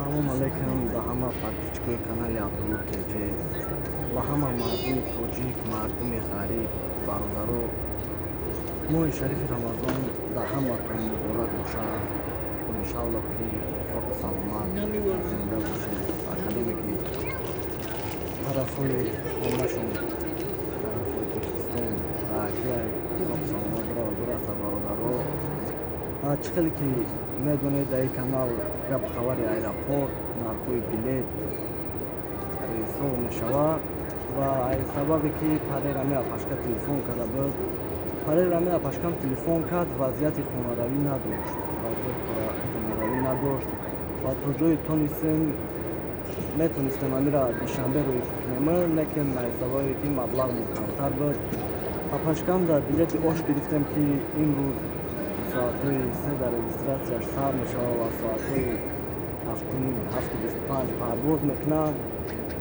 Салом алейкум ба ҳама подписчикои канали Абдулло ТЖ ва ҳама мардуми тоҷик, мардуми ғариб, бародаро. Моҳи шарифи Рамазон дар ҳаматон муборак бошад. Иншалло, ки соҳу саломат, зинда бошед. Ва кадоме ки тарафҳои хонашон, тарафҳои Тоҷикистон раакияй, соҳу саломат бирава бираса, бародаро. Чӣ хеле ки медонед, дар ин канал гап хабари аэропорт, нархҳои билет, рейсҳо мешавад. Ва сабабе ки Парерами апашка телефон карда буд, Парерами апашкам телефон кард, вазъияти хонаравӣ надошт, вазъияти хонаравӣ надошт ва то ҷое тонистем, метонистем амира Душанбе рӯй кунем, лекин сабабе ки маблағ камтар буд, апашкам дар билети ош гирифтем, ки имрӯз соатҳои 3 дар регистратсияш сар мешавад ва соатҳои 7:30, 7:25 парвоз мекунад.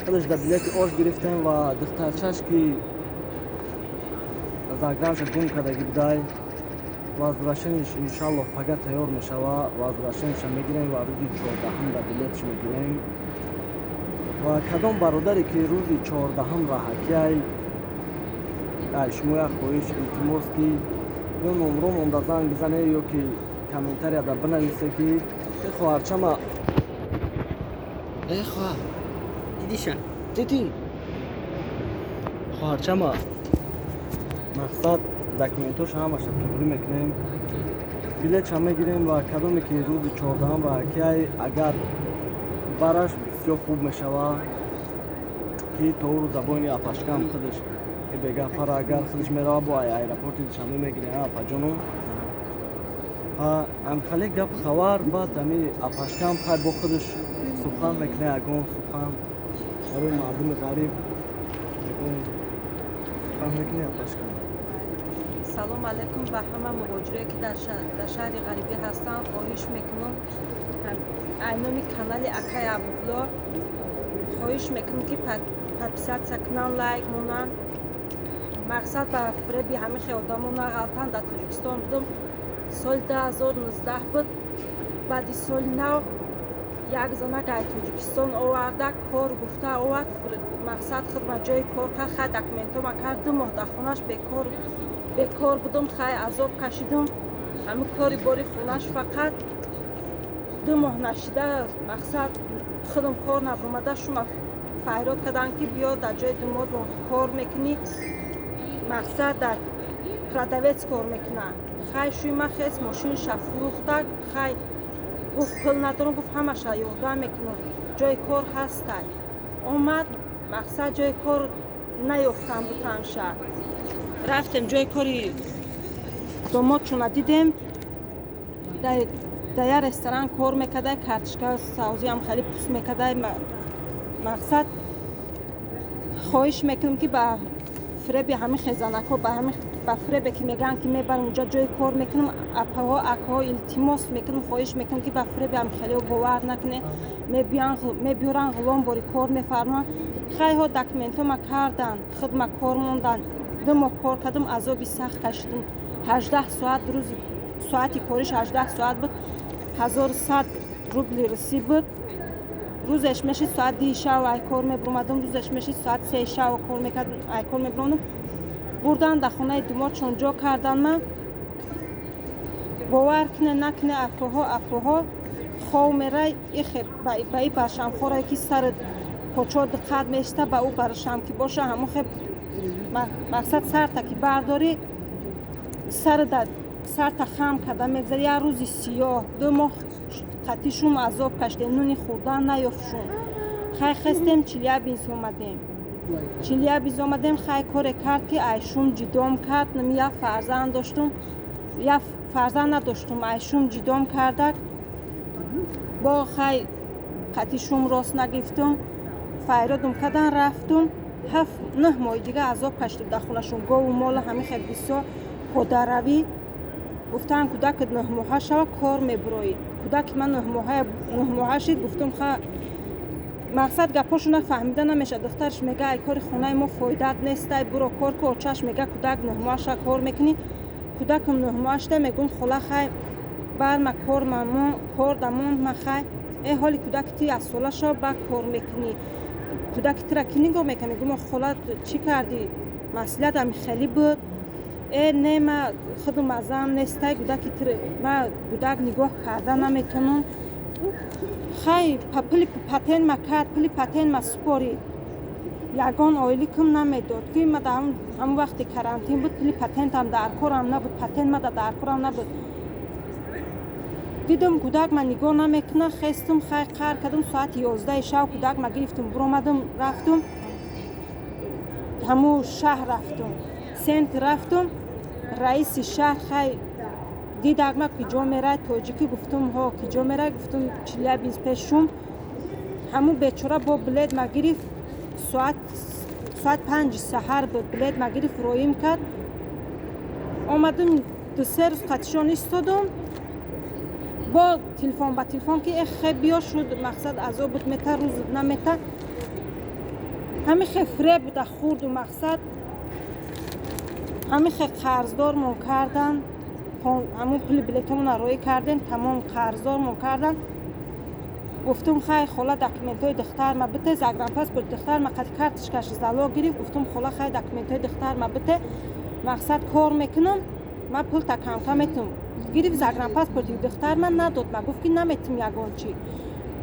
Худаш дар билети ош гирифтем ва духтарчаш, ки загранша гум кардаги будай, возвращениеш иншаллоҳ пага тайёр мешавад. Возвращениеша мегирем ва рӯзи 14-ҳам дар билетш мегирем. Ва кадом бародаре ки рӯзи 14-ҳам раҳакияй, шумо як хоҳиш, илтимос, ки ё номро монда занг бизане, ё ки комментарияда бинависе, ки э хоҳарчама, э хоҳар. Дидиша? Дидӣ, хоҳарчама. Мақсад, документоша ҳамаша туғрӣ мекунем, билетша мегирем. Ва кадоме ки рӯзи 14-ҳам раҳакияй, агар бараш бисёр хуб мешавад, ки то ӯ рӯз забони апашкам худаш бегапара, агар худаш мерава, бо аэропорти Душанбе мегирем. Апаҷону ҳамхеле гап хабар. Баъд ами апашкам хай бо худаш сухан мекунад, ягон сухан барои мардуми ғариб, ягон сухан мекунӣ, апашкам? Салом алейкум ба ҳама муҳоҷирое, ки дар шаҳри ғарибӣ ҳастанд. Хоҳиш мекунам, ай номи канали акай Абдулло хоҳиш мекунам, ки подписаться кунанд, лайк монанд. Мақсад, ба фиреби ҳамин хел одамо нағалтанд. Дар Тоҷикистон будам, соли 2019 буд. Баъди соли нав як занак ай Тоҷикистон оварда, кор гуфта овард. Мақсад, худма ҷои кор кард, хай документома кард. 2 моҳ дар хонаш бекор будум, хай азоб кашидум. Ҳамин кори бори хонаш фақат 2 моҳ нашида, мақсад, худам кор набаромада, шума файрод кардам, ки биё, дар ҷои думод кор мекунӣ. Мақсад, дар продавец кор мекунад. Хай шӯйма хес мошиниша фурӯхта. Хай гуфт, пул надорам. Гуфт, ҳамаша ёрдам мекунам, ҷои кор ҳастай. Омад, мақсад, ҷои кор наёфтам бутанша. Рафтем, ҷои кори домодшона дидем, дар як ресторан кор мекардай, картошка савзиам хеле пӯст мекардай. Мақсад, хоҳиш мекунем, ки ба фиреби ҳамин хезанакҳо, ба фиребе ки мегӯянд, ки мебарам унҷа, ҷои кор мекунам, апаҳо, акаҳо, илтимос мекунам, хоҳиш мекунам, ки ба фиреби ҳамин хелеҳо бовар накунед. Мебиёранд, ғулом бори кор мефармоянд. Хайҳо документома карданд, худма кор монданд. 2 моҳ кор кардам, азоби сахт кашидам. 18 соат рӯзи соати кориш 18 соат буд, 1100 рубли русӣ буд. Рӯзеш мешид соат 2-и шав ай кор мебуромадам, рӯзеш мешид соат 3-и шав кор мекардам, ай кор мебуромадам. Бурдан, дар хонаи думодшон ҷо кардан. Ма бовар куне накуне, акоҳо, апоҳо, хов мерай ихе ба и баршамхорае, ки сари почо диққат мешта, ба ӯ баршам ки боша, ҳамон хе мақсад, сарта ки бардорӣ, сарта хам карда мегзари. Як рӯзи сиёҳ, 2 моҳ қатӣ шум азоб кашидем, нуни хӯрдан наёфт шум. Хай хестем, Челябинск омадем. Челябинск омадем, хай коре кард, ки ай шум ҷидом кард. Як фарзанд доштум, як фарзанд надоштум, ай шум ҷидом кардак. Бо хай қатӣ шум рост нагирифтум, файродум кардан, рафтум. 7-9 моҳи дига азоб кашидум дар хонашон, гову мола ҳамин хел бисёр подаравӣ. Гуфтанд, кӯдакат 9-моҳа шава, кор мебуроӣ. Кӯдаки ман 9-моҳа шид. Гуфтум, ха мақсад, гапҳошона фаҳмида намешавад. Духтараш мега, ай кори хонаи мо фоидаат нестай, буро кор ку. Очаш мега, кӯдак 9-моҳа шава, кор мекунӣ. Кӯдакам 9-моҳа шуда, мегӯм, хола, хай барма кор дамон ма хай. Э, ҳоли кӯдаки ту яксола шав, ба кор мекунӣ, кӯдаки тура кӣ нигоҳ мекунӣ? Мегум, хола, чӣ кардӣ, масъулият ами хелӣ буд. Э, не, ма худум азам нестай, кӯдаки ма кӯдак нигоҳ карда наметонам. Хай, пули патент ма кард, пули патент ма супорид, ягон ойликам намедод, ки ма ҳамон вақте карантин буд, пули патентам дар корам набуд, патент мада дар корам набуд. Дидум, кӯдак ма нигоҳ намекуна, хестум, хай, қар кардум, соати 11-и шав кӯдак ма гирифтум, буромадум, рафтум ҳамун шаҳр, рафтум центр, рафтум раиси шаҳр. Хай, дидак ма, киҷо мерай, тоҷикӣ? Гуфтум, ҳо. Киҷо мерай? Гуфтум, Челябинск пешум. Ҳамун бечора бо билет ма гирифт, соат 5-и саҳар буд, билет ма гирифт, роим кард, омадум, 2-3 рӯз қатишон истодум, бо телефон ба телефон, ки э, хе, биё, шуд, мақсад азоб буд, мета рӯз намета, ҳамин хе фиреб буда хурду, мақсад ҳамин хе қарздормон кардан. Ҳамун пули билетомона роӣ кардем, тамом қарздормон кардан. Гуфтум, хай, хола, документҳои духтарма бите, загранпаспорт духтарма қад карточкаш залог гирифт. Гуфтум, хола, хай, документҳои духтарма бите, мақсад кор мекунам, ман пулта камкам метум. Гирифт загранпаспорти духтарма, надод, ма гуфт, ки наметум ягон чӣ.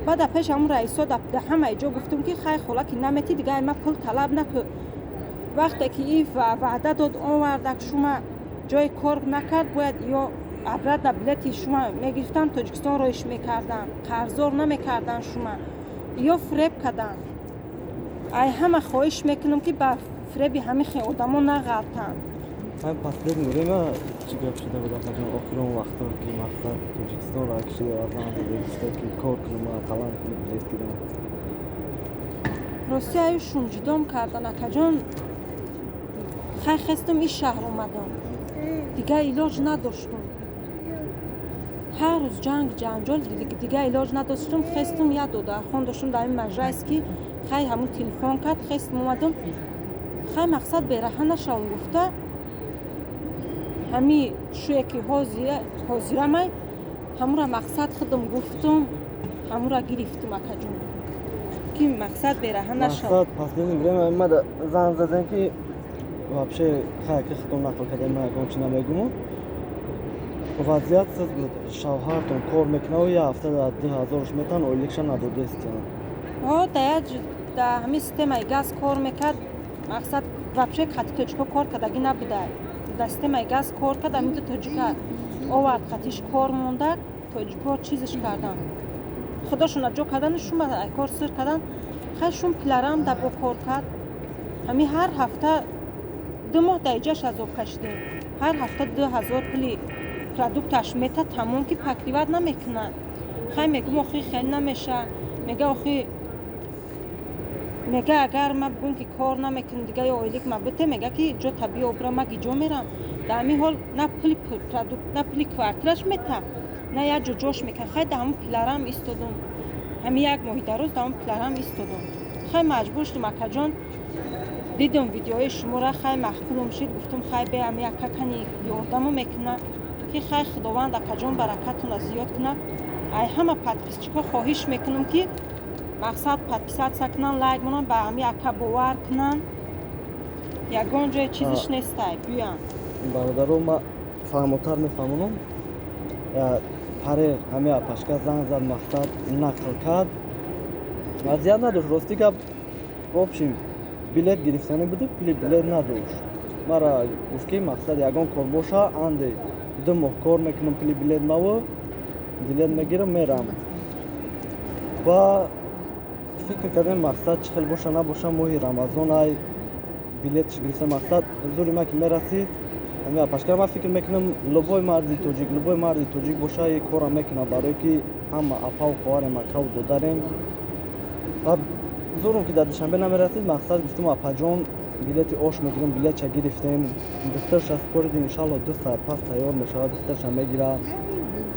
Баъд пеш ҳамун раисо да ҳамаи ҷо гуфтум, ки хай, хола, ки наметӣ, дигар ма пул талаб накун. Вақте ки и ваъда дод, овардак, шума ҷои кор накард, бояд ё обратно билети шума мегирифтан, Тоҷикистон роиш мекардан, қарздор намекардан шума. Ё фиреб карданд. Ай ҳама хоҳиш мекунам, ки ба фиреби ҳамин хел одамо нағалтанд. Ҳам последний время чӣ гап шуда буд, апаҷон, охирон вақто, ки мақсад Тоҷикистон ра кишида, азан гуфта, ки кор кунам, ақаллан пули билет гирам? Рости, аю шумҷидом кардан, акаҷон. Хай, хестум, ин шаҳр омадам, дигар илоҷ надоштум. Ҳар рӯз ҷанг, ҷанҷол, дигар илоҷ надоштум. Хестум, як додархон доштум дар ин Можайск, хай, ҳамун телефон кард, хестум, омадум. Хай, мақсад бераҳа нашавам гуфта, ҳами шӯе ки ҳозирамай, ҳамура мақсад худам гуфтум, ҳамура гирифтум, акаҷон, ки мақсад бераҳа нашавам. Мақсад последний время мада занг задем, ки вообще, хай, ки худтон нақл кардем, ман ягон чи намегуму. Вазъият саз буд, шавҳартон кор мекунаву як ҳафта дар 2000-ш метан, ойликша надодестиям. О, да ҳамин системаи газ кор мекард. Мақсад вообще хати тоҷико кор кардагӣ набуда, дар системаи газ кор кард. Ҳамин ду тоҷика овард, хатиш кор монда, тоҷико чизш кардан, худошона ҷо кардану шума кор сир кардан. Хай, шум пиларам да бо кор кард. Ҳамин ҳар ҳафта, 2 моҳ дар иҷаш азоб кашидем. Ҳар ҳафта 2000 пули продукташ мета, тамом, ки покрывать намекунад. Хай, мегум, охи, хеле намеша. Мега, охи, мега, агар ма бигӯм, ки кор намекунам, дига ё ойлик ма бите, мега, ки ҷо табиӣ обра, ма гиҷо мерам? Дар ҳамин ҳол на пули продукт, на пули квартираш мета, на як ҷо ҷош мекард. Хай, дар ҳамун пиларам истодум, ҳамин як моҳи дароз дар ҳамун пиларам истодум. Хай, маҷбур шудум, акаҷон, дидум видеои шуморо, хай, маъқулум шид. Гуфтум, хай, беам, якакани ёрдамо мекунам, ки хай, Худованд, акаҷон, баракатона зиёд кунад. Ай ҳама подписчикҳо хоҳиш мекунам, ки мақсад подписаться кунанд, лайк монанд, ба ҳами ака бовар кунанд, ягон ҷое чизиш нестай, бӯянд. Бародаро, ма фаҳмотар мефаҳмонам. Парер ҳами апашка занг зад, мақсад нақл кард, вазъият надошт. Рости гап, в общем, билет гирифтанӣ буду, пули билет надошт. Мара гуфт, ки мақсад ягон кор боша, анде 2 моҳ кор мекунам, пули билет маву билет мегирам, мерам. Ва фикр кардем, мақсад чӣ хел боша набоша, моҳи Рамазон ай, билетш гирифта, мақсад зури ма ки мерасид. Ҳами апашка, ман фикр мекунам, любой марди тоҷик, любой марди тоҷик боша, и кора мекунад, барое ки ҳама апаву хоҳарем, акаву додарем. Ва зурум ки дар Душанбе намерасид, мақсад гуфтум, апаҷон, билети ош мегирем. Билетша гирифтем, духтарша споридим, иншалло, 2 саат пас тайёр мешавад, духтарша мегирад.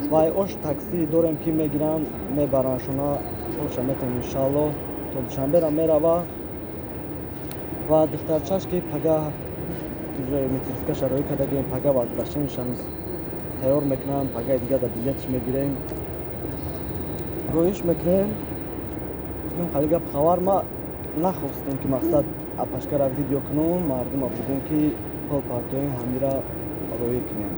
Ва ай ош такси дорем, ки мегиранд, мебарандшона, оша метем, иншалло, то Душанбера мерава. Ва духтарчаш ки пага уже метрискаша роӣ кардагем, пага возвращениешам тайёр мекунанд, пагаи дига да билетш мегирем. Роиш мекунем. Хали гап хабар ма нахостем, ки мақсад апашкара видео кунум, мардума бугум, ки пул партоем, ҳамира роӣ кунем.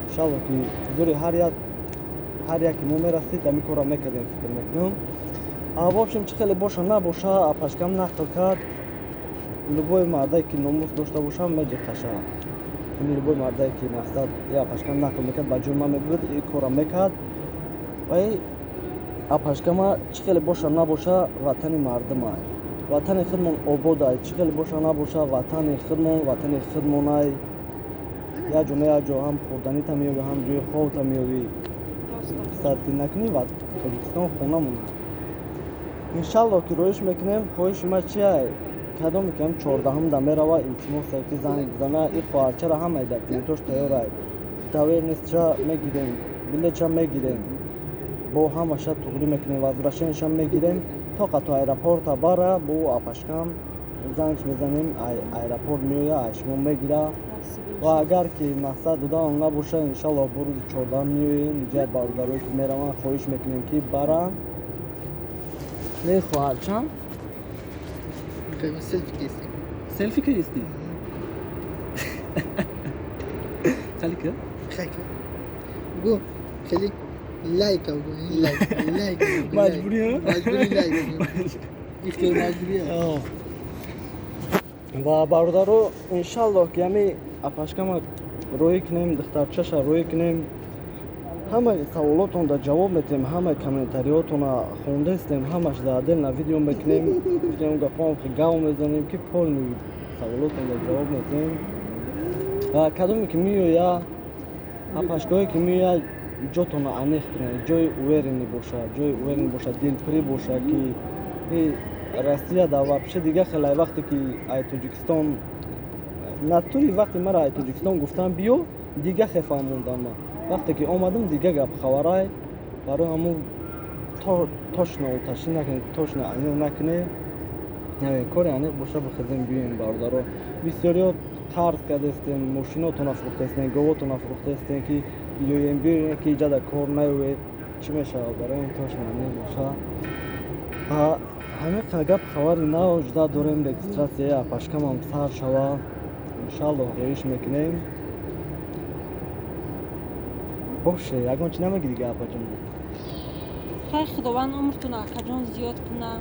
Иншалло, ки зури ҳар яке мо мерасид, ҳамин корро мекардем, фикр мекунам. В общем, чӣ хеле боша набоша, апашкам нақл кард, любой мардае, ки номус дошта боша, меҷиқаша. Любой мардае, ки мақсад апашкам нақл мекард, ба ҷои ман мебуд, ин корро мекард. Вай апашкама чӣ хеле боша набоша, ватани мардумай, ватани худмон ободай. Чӣ хеле боша набоша, ватани худмон, ватани худмонай. Як ҷо не, як ҷо ҳам хӯрданита меёбӣ, ҳам ҷои хобта меёбӣ. Сад ки накунӣ, ва Тоҷикистон хонамон. Иншалло, ки роиш мекунем. Хоҳиши ма чия? Кадоме ки ҳам 14-ҳум да мерава, илтимосе, ки занг бизана. И хоҳарчара ҳамаи документош тайёрай, доверенность ша мегирем, билетша мегирем, бо ҳамаша туғрӣ мекунем, возвращение ша мегирем, тоқа то аэропорта бара. Бо апашкам зангш мезанем, аэропорт меоя, ай шумо мегира. Ва агар ки мақсад додаам набоша, иншалло, бо рӯзи 14-ум меоем иҷа. Бародарое, ки мераванд, хоҳиш мекунем, ки баранд. Не, хоҳарчам. Селфи кести. Селфи кести? Хеле ки? Хеле. Бугу хеле лайк, бугу лайк, лайк. Маҷбурӣ? Маҷбурӣ лайк. Ихтиёр маҷбурӣ. Ва бародаро, иншаллоҳ, ки ҳами апашкама роӣ кунем, духтарчаша роӣ кунем, ҳамаи саволотонда ҷавоб метиҳем, ҳамаи комментариётона хондаистем, ҳамаш дар отдельно видео мекунем. Гуфтем, гапоам гав мезанем, ки полный саволотонда ҷавоб метиҳем. Ва кадоме ки меоя, апашкое ки меоя, ҷотона аниқ кунед, ҷои уверенный боша, ҷои уверенный боша, дилпурӣ боша, ки Россия да вообще дига хеле. Вақте ки ай Тоҷикистон натури, вақте мара ай Тоҷикистон гуфтам биё, дига хе фаҳмондам ма. Вақте ки омадам, дига гап хабарай. Барои ҳамун точно уташӣ накунед, точно аниқ накунед, кори аниқ боша, бихезем, биёем. Бародаро, бисёриё қарз кардастем, мошинотона фурӯхтастем, говотона фурӯхтастем, ки биёем, биёем, ки иҷада кор наёвед, чӣ мешавад? Барои он точно аниқ боша. Ҳамин гап хабари нав жда дорем, регистрация и апашкамам сар шава, иншаллоҳ, роиш мекунем. Боше, ягон чи намеги дига, апаҷон? Хай, Худованд умртона, акаҷон, зиёд куна,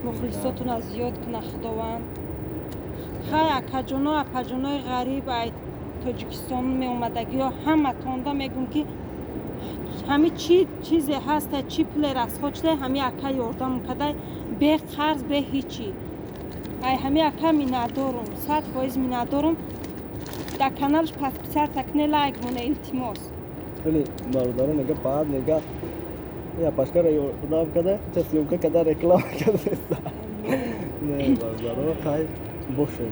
мухлисотона зиёд куна Худованд. Хай, акаҷоно, апаҷонои ғариб, ай Тоҷикистон меомадагиҳо, ҳаматонда мегӯм, ки ҳами чӣ чизе ҳаста, чӣ пуле расход шуда, ҳами ака ёрдам кадай, бе қарз, бе ҳичи. Ай ҳами ака миннатдорум, 100% миннатдорум. Дар каналш подписаться кне, лайк моне, илтимос. Вале бародаро, мега, баъд мега, апашкара ёрдам када, ча съёмка када, реклама када. Не, бародаро, хай, боше.